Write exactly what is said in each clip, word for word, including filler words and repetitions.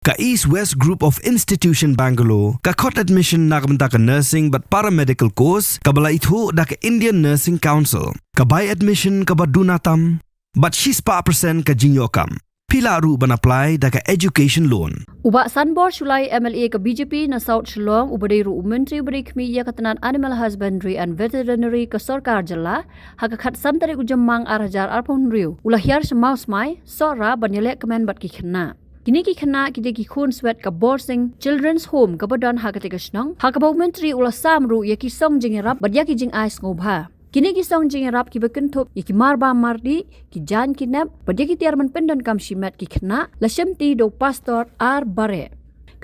Ka East West Group of Institution Bangalore ka khot admission na ka bynta ka nursing bad paramedical course kaba la ithuh da ka Indian Nursing Council. Ka bai admission kaba duna tam bad shispah percent ka jingïoh kam. Phi lah ruh ban apply da ka education loan. U Bah Sanbor Shullai, M L A ka B J P na South Shillong, uba dei ruh u Myntri uba dei khmih ïa ka tnat Animal Husbandry and Veterinary ka sorkar jylla, ha ka khatsan tarik u Jymmang ar hajar arphew hynriew, u la hiar sha Mawsmai, Sohra, ban ïaleh kmen bad ki khynnah. Kine ki khynnah ki dei ki khun swet ka Borsing Children's Home kaba don ha katei ka shnong, ha kaba u Myntri u la sam ruh ïa ki song jingïarap bad ïa ki jingai sngewbha. Kine ki song jingïarap kiba kynthup ïa ki marbam mardih, ki jaiñ ki nep, bad ïa ki tiar ban pyndonkam shimet ki khynnah, la shimti da u Pastor R Bareh.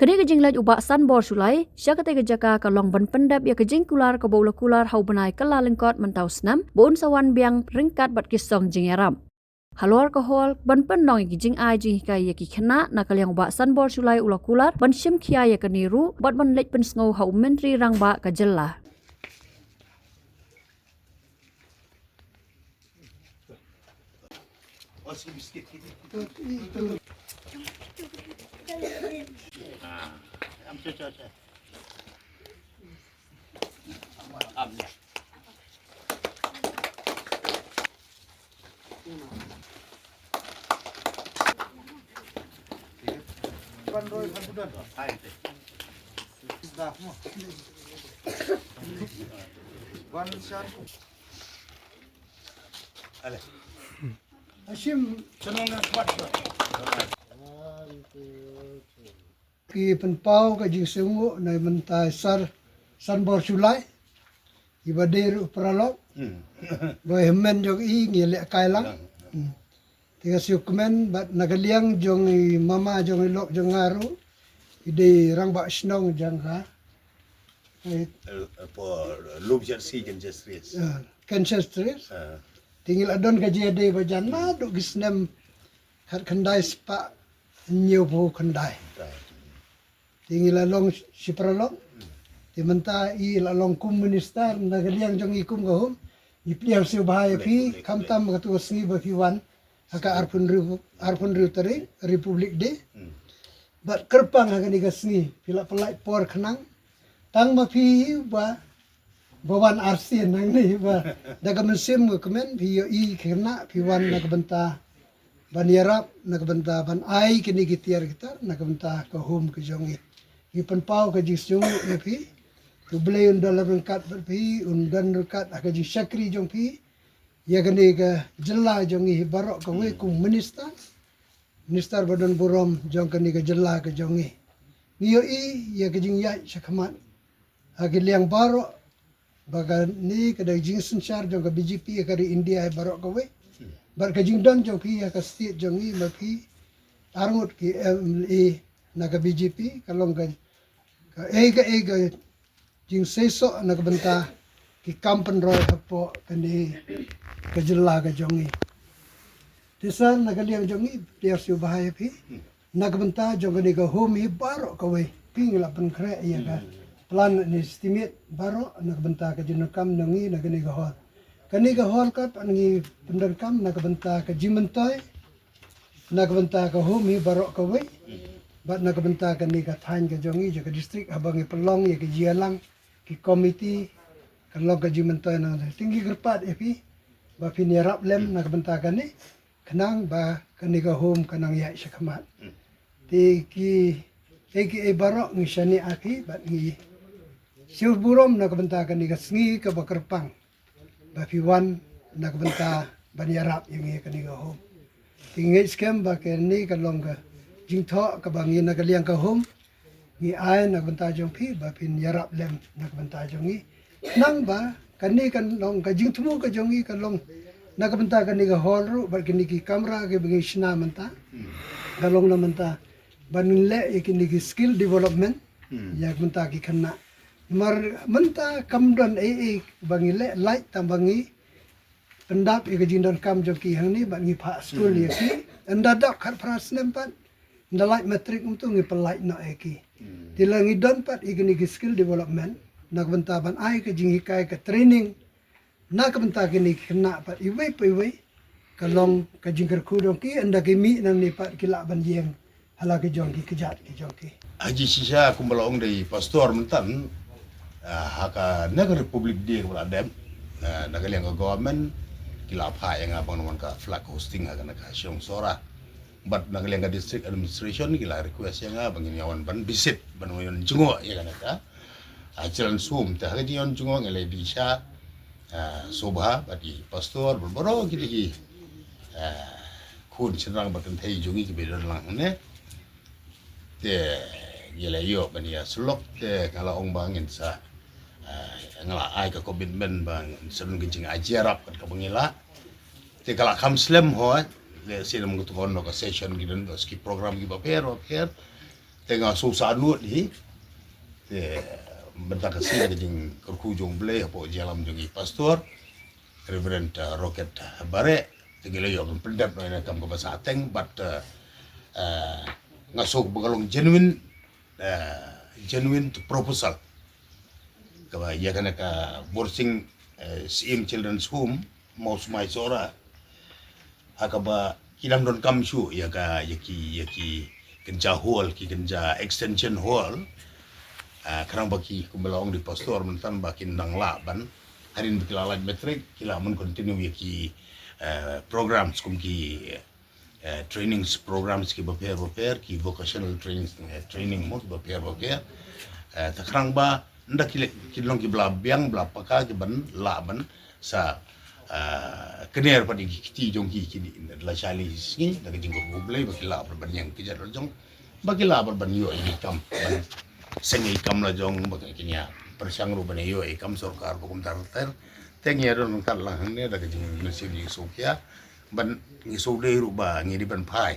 Ka dei ka jingleit u Bah Sanbor Shullai sha katei ka jaka ka long ban pyndep ïa ka jingkular kaba u la kular ha u bnai Kyllalyngkot mynta u snem, ba un sa wan biang ryngkat bad ki song jingïarap. Halor ka hall, ban pynlong ïa ki jingai jinghikai ïa ki khynnah, na ka liang u Bah Sanbor Shullai u la kular ban shim khia ïa kane ruh bad ban leit pynsngew ha u Myntri Rangbah ka jylla. Hashim. Ki pynpaw ka jingsngewnguh na i mynta i Sir Sanbor Shullai, iba dei ruh paralok. Hmm. Ba i hynmen jong i ngi lehkai lang. Hmm. Te nga sngewkmen bad na ka liang jong i mama jong i lok jong nga ruh, i dei rangbah shnong jong ka. Eh, eh, po, Lum Jan Si Jan Jastries. Ah, Ken Jastries. Ah. Te ngi la don ka jingïadei ba jan naduh ki snem khatkhyndai spah hynñiewphew khyndai. Te ngi la long shi paralok. Te mynta i la long kum minister na ka liang jong i kum ka home. Ngi pdiang sngewbha ïa phi, khamtam katto ka sngi ba phi wan ha ka arphew hynriew, arphew hynriew tarik, Republic Day. Bad kyrpang ha kane ka sngi phi la pynlait por khnang. Tang ma phi ba ba wan arsien nangne ba da ka mynsiem ka kmen phi ïohi khynnah phi wan na ka bynta ban ïarap, na ka bynta ban ai kine ki tiar ki tar na ka bynta ka home ka jong ngi. Ngi pynpaw ka jingsngewnguh ïa phi. U Blei un don ryngkat bad phi, un don ryngkat ha ka jingshakri jong phi ïa kane ka jylla jong ngi baroh kawei kum minister, minister ba don burom jong kane ka jylla ka jong ngi. Ngi ïohi ïa ka jingïaid shakhmat ha ki liang baroh, ba kane ka dei jingsynshar jong ka B J P ha ka ri India hi baroh kawei. Bad ka jingdon jong phi ha ka state jong ngi, ma phi arngut ki M L A na ka B J P, ka long ka, ka ei ka ei ka jingseisoh na ka bynta ki kam pynroi hapoh kane ka jylla ka jong ngi. Te sir, na ka liang jong ngi, pdiang sngewbha ïa phi. Na ka bynta jong kane ka home hi baroh kawei, phi ngi la pynkhreh ïa ka plan ne estimate baroh na ka bynta ka jingdonkam jong ngi na kane ka hall. Kane ka hall ka pat ngi pyndonkam na ka bynta ka jingmyntoi, na ka bynta ka home hi baroh kawei, bad na ka bynta kane ka thaiñ ka jong ngi, jong ka district, haba ngi pynlong ïa ka jingïalang ki komiti, ka long ka jingmyntoi na. Te ngi kyrpad ïa phi ba phin ïarap lem na ka bynta kane, khnang ba kane ka home ka nang ïaid shakhmat. Te ki, te ki ei baroh ngi shaniah ïa phi bad ngi sngewburom na ka bynta kane ka sngi kaba kyrpang ba phi wan na ka bynta ban ïarap ïa ngi kane ka home. Te ngi ngeit skhem ba kane ka long ka jingthoh kaba ngi na ka liang ka home ngi ai na ka bynta jong phi ba phin ïarap lem na ka bynta jong ngi. Nang ba kane ka long ka jingthmu ka jong ngi ka long na ka bynta kane ka hall ruh bad kine ki kamra kiba ngi shna mynta. Ka long na mynta ban leh ïa kine ki skill development ïa ka bynta ki khynnah. Namar mynta kam don ei ei ba ngi leh lait tang ba ngi pyndap ïa ka jingdonkam jong ki hangne bad ngi phah skul ïa ki. Ynda dap khatphra snem pat, ynda lait matric kumto ngi pynlait noh ïa ki. Te la ngi don pat ïa kine ki skill development na ka bynta ban ai ka jinghikai, ka training na ka bynta kine ki khynnah pat iwei pa iwei. Ka long ka jingkyrkhu jong ki, ynda ki mih nangne pat ki lah ban ïeng la ki jong ki kjat ki jong ki. Haji shisha kumba la ong dei pastor myntan, ah, ha ka na ka Republic Day kaba la dep, ah, na ka liang ka government ki la phah ïa nga ban wan ka flag hosting ha ka na ka Shillong Sohra. But na ka liang ka district administration ki la request ïa nga ban ngin ïa wan ban visit ban wan jngoh ïa ka na ka, ah, Children's Home. Te ha ka jingwan jngoh ngi la ïa dih sha, ah, sngewbha bad i pastor bad baroh ki dei ki, ah, khun shynrang bad kynthei jong ngi kiba don lang ne. Te ngi la ïoh ban ïa sylok te nga la ong ba ngin sa, ah, nga la ai ka commitment ba ngin sa don ka jingai jia ïarap kat kaba ngi lah. Te ka la kham slem ho, eh, lehse namar ka tu ka session ki don ki program kiba pher ba pher. Te nga shu sah nud hi. Te mynta ka sngi ka jingkyrkhu jong U Blei hapoh jingïalam jong i pastor Reverend, uh, Rocket Bareh. Te ngi la ïoh ban pyndep noh ïa ka kam kaba sah teng, but, uh, uh, nga sngew ba ka long genuine, uh, genuine proposal kaba ïa kane ka Borsing, uh, Syiem Children's Home, Mawsmai Sohra, ha kaba ki dang donkam shuh ïa ka, ïa ki, ïa ki kynja hall, ki kynja extension hall. Ah, khnang ba ki kumba la ong di pastor myntan ba kin dang lah ban, hadien ba ki la lait matric ki lah ban continue ïa ki, eh, programs kum ki, eh, trainings programs kiba pher ba pher, ki vocational trainings, eh, training mo kiba pher ba pher. Eh, te khnang ba ynda ki leh, ki long kiba la biang, ba la paka, ki ban lah ban sa, ah, kner pat ïa ki kti jong ki, ki dei la shai la sngi da ka jingkyrkhu U Blei ba ki lah pat ban ïeng kjat la jong, ba ki lah pat ban ïoh ïa ki kam, ban seng ïa ki kam la jong, ba kin ïa pyrshang ruh ban ïoh ïa ki kam sorkar ba kumta ter ter. Te ngi ïa don ryngkat lang hangne da ka jingmynsiem jingsngewkhia, ban ngi sngewdei ruh ba ngi dei ban phai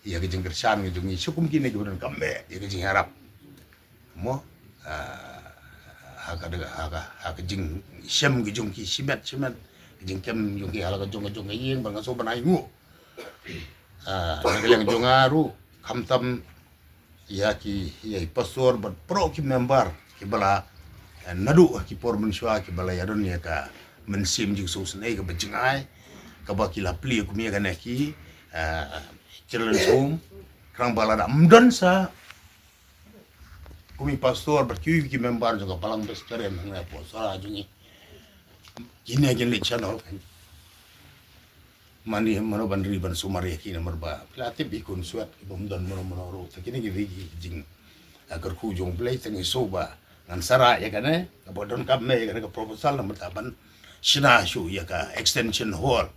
ïa ka jingkyrshan ka jong ngi sha kum kine kiba donkam bha ïa ka jingïarap. Mo, ah, ha ka, ha ka, ha ka jingshem ka jong ki shimet shimet, ka jingkem jong ki ha la ka jong ka jong ka ïing, ba nga sngew ban ai nguh, ah, na ka liang jong nga ruh, khamtam ïa ki, ïa i pastor bad baroh ki member kiba la, eh, naduh ha ki por mynshuwa kiba la ïa don ïa ka mynsiem jingsngewsynei kaba jingai, kaba ki la plie kum ïa kane ki, eh, Children's Home, khnang ba lada ym don sa kum i pastor bad kiwei ki member jong ka Balang Presbyterian hangne hapoh Sohra jong ngi, kine kin leit shano, mano, mano ban ri ban sumar ïa ki namar ba phi la tip i khun swet ki bym don mano mano ruh. Te kine ki dei ki jing, ah, kyrkhu jong U Blei. Te ngi sngew ba ngan sa rah ïa kane kaba donkam bha ïa kane ka proposal namar ta ban shna shuh ïa ka extension hall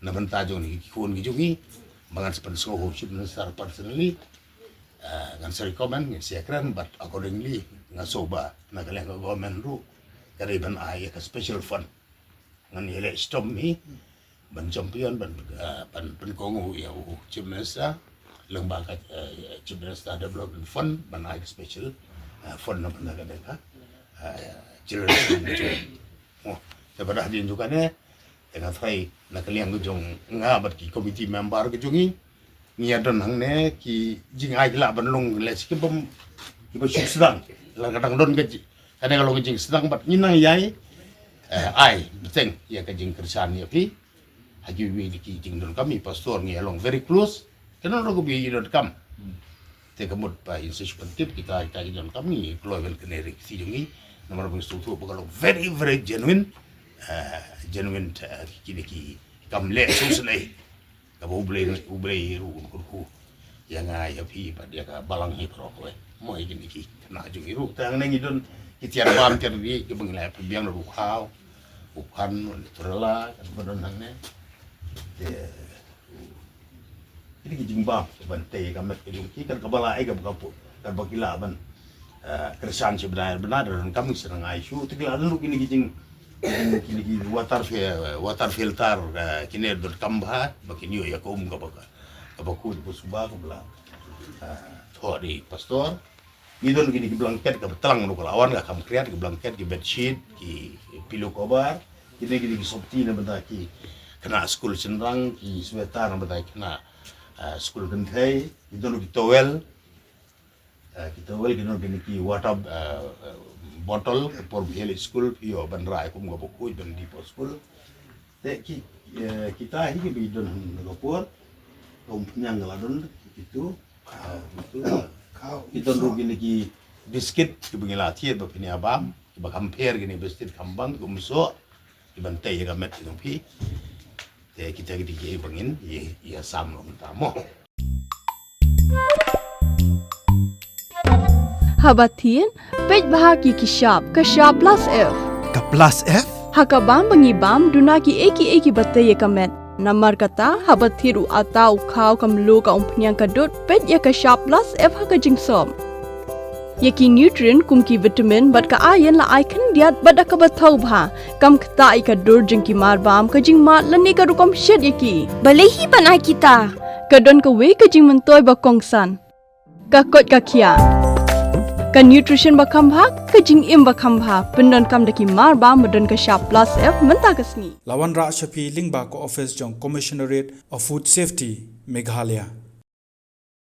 na bynta jong ki khun ki jong ngi, ba ngan sa pynsngew ha u Chief Minister personally. Ah, ngan sa recommend, ngin sa ïakren, but accordingly nga sngew ba na ka liang ka government ruh ka dei ban ai ïa ka special fund. Ngan ïaleh shitom hi ban champion, ban, ah, ban pynkohnguh ïa u Chief Minister lyngba ka, eh, Chief Minister Development Fund ban ai ka special, ah, fund na bynta ka dei ka, ah, children. Oh, te bad hadien jong kane, te nga tharai na ka liang ka jong nga bad ki committee member ka jong ngi, ngi ïa don hangne ki jingai ki lah ban long lehse ki bym, ki bym shu sdang. La ka dang don ka ji-, kane ka long ka jingsdang bad ngi nang ïai, eh, ai bteng ïa ka jingkyrshan ïa phi. Ha kiwei de ki jingdonkam, i pastor ngi ïa long very close. Kane ruh ka bym ïa donkam. Te ka mut ba in sa shu pyntip kita, kita ki jingdonkam ngi kloi ban kane ri kti jong ngi. Namar ba ngi sngewthuh ba ka long very, very genuine. Eh, genuine, eh, kine ki kam leh sngewsynei. Kaba U Blei, U Blei ruh un kyrkhu ïa nga ïa phi bad ïa ka balang hi baroh kawei. Mo ïa kine ki khynnah jong ngi ruh. Te hangne ngi don ki tiar bam tiar ri kiba ngi la pynbiang na ruh khaw. U Khan, u Trela, kaba don hangne. Te kine ki jingbam, ban tei ka met ka jong ki, kan kaba la ai kaba ka put, kan ba ki lah ban, eh, kyrshan shi bnai bnai, da donkam ngi sa nang ai shuh, te ki la don ruh kine ki jing, kine ki water fi-, water filter, eh, kine donkam bha, ba kin ïoh ïa ka um kaba ka, kaba khuid ba suba kaba la, eh, thoh da i pastor. Ngi don kine ki blanket kaba tlang ruh ka la wan, ka kham khriat, ki blanket, ki bedsheet, ki pillow cover, kine, kine ki sopti na bynta ki khynnah skul shynrang, ki sweater na bynta ki khynnah, ah, skul kynthei, ngi don ki towel, ah, ki towel, ngi don kine ki water, ah, bottle, ka por phi leit skul phi ïoh ban rai kum kaba khuid ban dih hapoh skul. Te ki, eh, kita hi kiba ngi don ha kane ka por, ka umphniang ka la don kitu. Ki don ruh kine ki biskit kiba ngi la thied ba phin ïa bam, kiba kham pher, kine biskit kham bang, ki umsoh, kiban tei ïa ka met jong phi. Te kita ki dei kiba ngin ïa, ïa sam noh mynta mo. Haba thied, peit bha ïa ki shap, ka shap plus F. Ka plus F? Ha ka bam ba ngi bam, duna kiei kiei kiba tei ïa ka met. Namar kata, haba thied u atta, u khaw, ka mluh, ka umphniang, ka dud, peit ïa ka shap plus F ha ka jingsop. Ïa ki nutrient kum ki vitamin bad ka iron la ai khyndiat bad da kaba thaw bha, kam ktah ïa ka dur jong ki mar bam, ka jingmad lane ka rukom shet ïa ki. Balei hi ban ai kita? Ka don kawei ka jingmyntoi ba kongsan. Ka koit ka khiah. Ka nutrition ba kham bha, ka jingim ba kham bha, pyndonkam da ki mar bam ba don ka shap plus F mynta ka sngi. La wanrah sha phi lyngba ka office jong Commissionerate of Food Safety, Meghalaya.